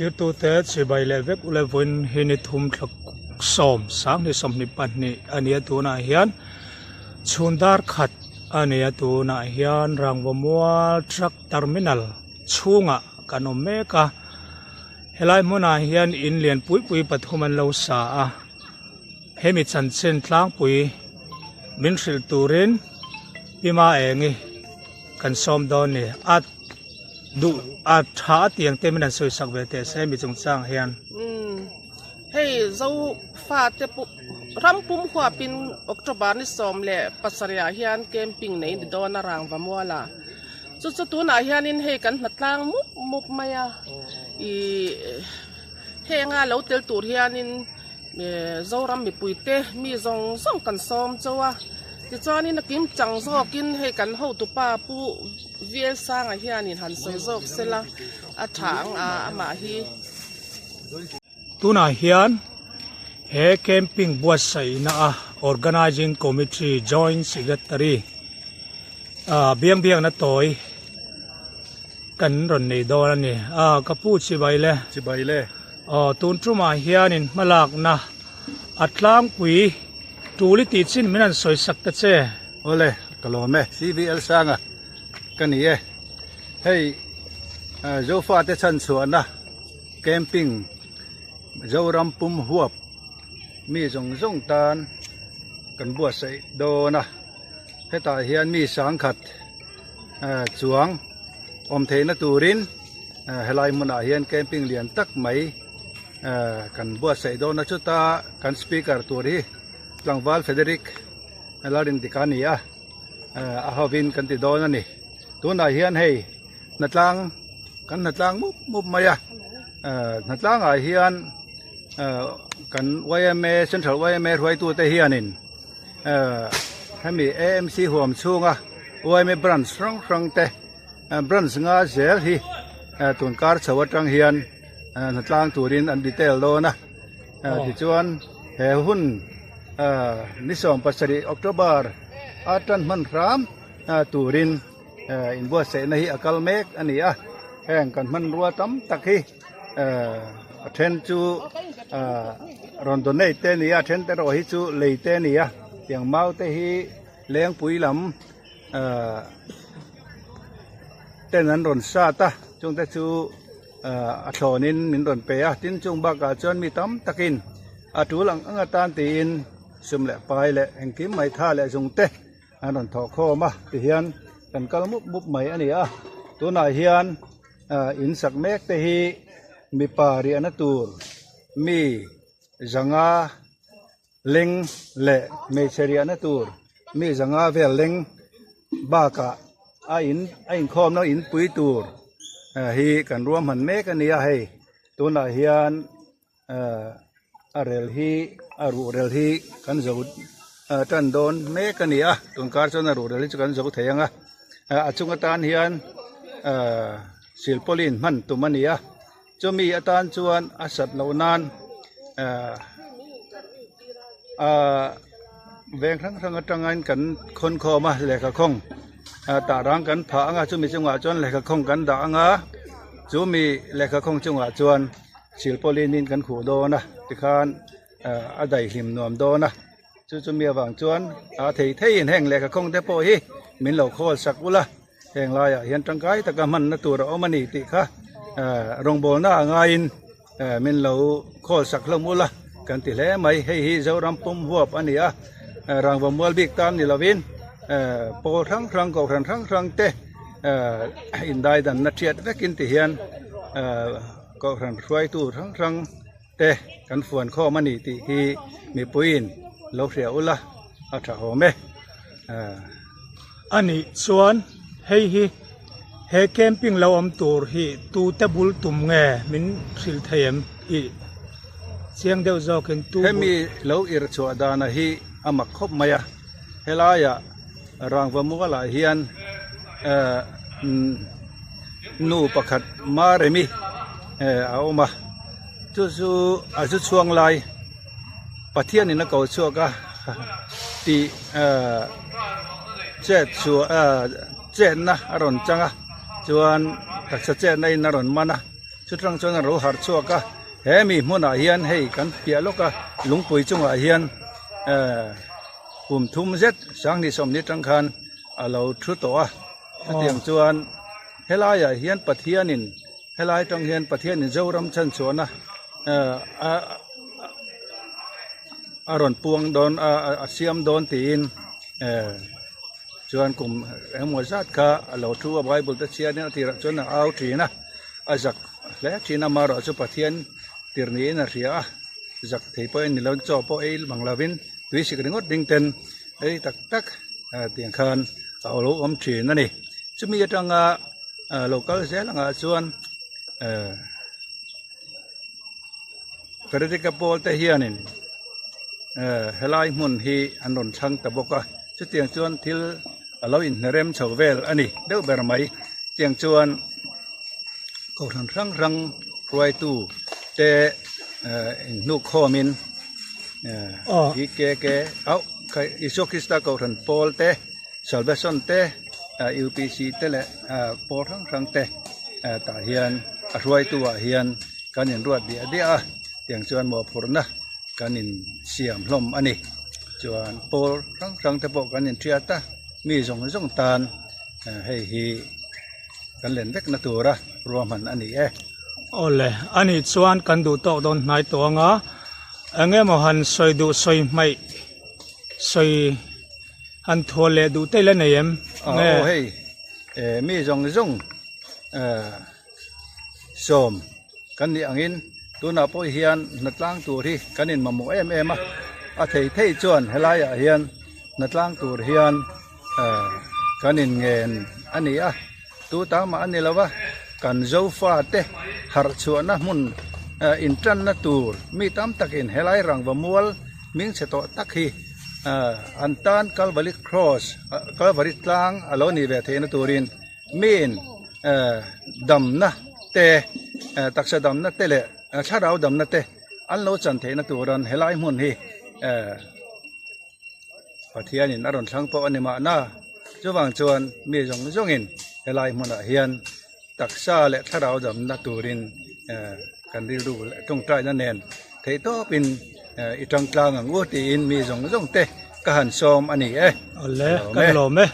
Thirtute chibai leh vek ule vawiin hi ni thum thla sawm sanghnih 22 a ni a tunah hian chhun dar khat a ni a tunah hian rangva mual truck terminal chhungah kan awm mek a helai hmunah hian in lian pui pui pathum an lo sa a hemi chanchin tlangpui min hrilh turin Pima Engi kan sawm dawn ni a duh a tha a tiang te min han sawi sak ve teh se mi chungchang hian. Umm hei zo fate pawh ram pum huapin October ni 17 ah hian camping nei ni dawn a rangva mual a chu chu tunah hianin hei kan hna tlang mup mup mai a ih henga lo tel tur hianin Zoram mipuite mi zawng zawng kan sawm chauh a, tichuanin a kim chang zawkin hei kan hotupa Pu VL Sanga hianin han sawi zawk sela a tha ang a amah hi. Tunah hian he camping buatsaihna a Organising Committee Joint Secretary biang biakna tawi kan rawn nei dawn a ni. Ka pu chibai le. Chibai le. Aw tun tumah hianin hmalakna a tlangpui tul i tih chin min han sawi sak ta che. Awle ka lawm e CVL Sanga ka ni e. Hei Zofate chhanchhuahna camping Zoram pum huap mi zawng zawng tan kan buatsaih dawn a. Hetah hian mi sangkhat chuang awm theihna turin helai hmunah hian camping lian tak mai kan buatsaih dawn a chuta kan speaker tur hi tlangval Frederick Lalrindika a ni a a hovin kan ti dawn a ni tunah hian hei hnatlang kan hnatlang mup mup mai a hnatlangah hian kan yma central yma hruaitute hianin. Hemi AMC huam chhunga yma branch hrang hrang te branch nga zel hi tun kar chho atang hian hnatlang turin an detail dawn a tichuan he hun ni 17 October a tan hman hram turin inbuatsaihna hi a kal mek a ni a heng kan hmanrua tam tak hi. A then chu rawn donate te a ni a a then te erawh hi chu lei te a ni a tiang mau te hi lengpui lam ten an rawn sat a chung te chu a thlawn in min rawn pe a tin chung bakah chuan mi tam takin a tul ang ang atan tiin sum leh pai leh engkim mai tha leh zung te an rawn thawh khawm a tihian kan kal mup mup mai a ni a tunah hian. In sak mek te hi mipa riahna tur mi zanga leng leh hmeichhe riahna tur mi zanga vel leng bakah a in a inkhawmna in pui tur hi kan ruahman mek a ni a hei tunah hian. A rel hi a ruh rel hi kan zo tan dawn mek a ni a tun kar chuan a ruh rel hi chu kan zo thei ang a a chung atan hian silpawlin hman tum a ni a chumi atan chuan a sat loh nan veng hrang hrang atangin kan khawn khawm a lehkha khawng tah rang kan phah ang a chumi chungah chuan lehkha khawng kan dah ang a chumi lehkha khawng chungah chuan. Silpawlin in kan khuh dawn a tikhan a daihlim nuam dawn a chu chu mi avang chuan a thei theiin heng lehkha khawng te pawh hi min lo khawl sak ula heng laiah hian tangkai taka hmanna tur a awm a ni tih kha rawngbawlna a ngaiin min lo khawl sak hlawm ula kan ti hle mai hei hi Zoram pum huap a ni a rangva mual bik tan ni lovin pawl hrang hrang kohhran hrang hrang te indaidanna thiat vekin ti hian. Kohhran hruaitu hrang hrang te kan fuan khawm a ni tih hi mipuiin lo hria ula a tha awm e. A nih chuan hei hi he camping lo awm tur hi tute bul tum nge min hrilh thei em i chiang deuh zawkin tu bul. Hemi lo irh chhuah dana hi a mak khawp mai a, helaiah rangva mualah hian Nu pakhat Maremi a awm a, chu chu a zu chhuang lai Pathianin a ko chhuak a tih chet chhuah chetna a rawn chang a chuan taksa chetna in a rawn man a. Chutang chuan a ro harh chhuak a, he mi hmunah hian hei kan piah lawk a, lungpui chungah hian ehh kum thum zet sanghnih sawmhnih atang khan a lo thu tawh a. Chutiang chuan helaiah hian Pathianin helai atang hian Pathianin Zoram chhanchhuahna ehh a a rawn puang dawn a a siam dawn tiin ehh Chuan kum engemaw zat kha a lo thu a, Bible te chhiarin a tirah chuan a au thin a, a zak hle thin a, amaherawh chu Pathian tir niin a hria a, zak thei pawh en ni lo, chaw pawh ei bang lovin tui sik ringawt ding ten ei tak tak tiang khan a lo awm thin a ni. Chumi atanga lo kal zel angah chuan eh. Karate pawl te hianin eh helai hmun hi an rawn thlang ta bawk a chutiang chuan thil a lo inhnerem chho vel a ni deuh ber mai tiang chuan kohhran hrang hrang hruaitu te eh inhnuk khawmin eh PKK auh Isua Krista kohhran pawl te. Salvation te, UPC te leh pawl hrang hrang te tah hian a hruaitu ah hian kan inruat diah diah a, tiang chuan mawhphurhna kan insiam hlawm a ni. Chuan pawl hrang hrang te pawh kan inhriat a, mi zawng zawng tan hei hi kan len vekna tura ruahman a ni e. Awle, anih chuan kan duh tawk dawn hnai tawh ang a, eng emaw han sawi duh sawi hmaih sawi. Han thual leh duh te la nei em? Nge? Aw hei, mi zawng zawng sawm kan nih angin tunah pawh hian hnatlang tur hi kan inmamawh em em a, a thei thei chuan helaiah hian hnatlang tur hian kan inngen a ni a, tu ta mah a ni lo va, kan Zofa te harh chhuahna hmun intanna tur mi tam takin helai rangva mual hming chhe tawh tak hi An tan Kalvari Cross, Kalvari tlang a lo nih ve theihna turin miin damna te, taksa damna te leh thlarau damna te an lo chan theihna turan helai hmun hi Pathianin a rawn thlang pawh a ni mahna. Chuvang chuan mi zawng zawngin helai hmunah hian Taksa leh thlarau damna turin kan rilru leh tawngtaina nen theihtawpin i tangtlang ang u tiin mi zawng zawng te ka han sawm a ni e. Awle, kan lawm e.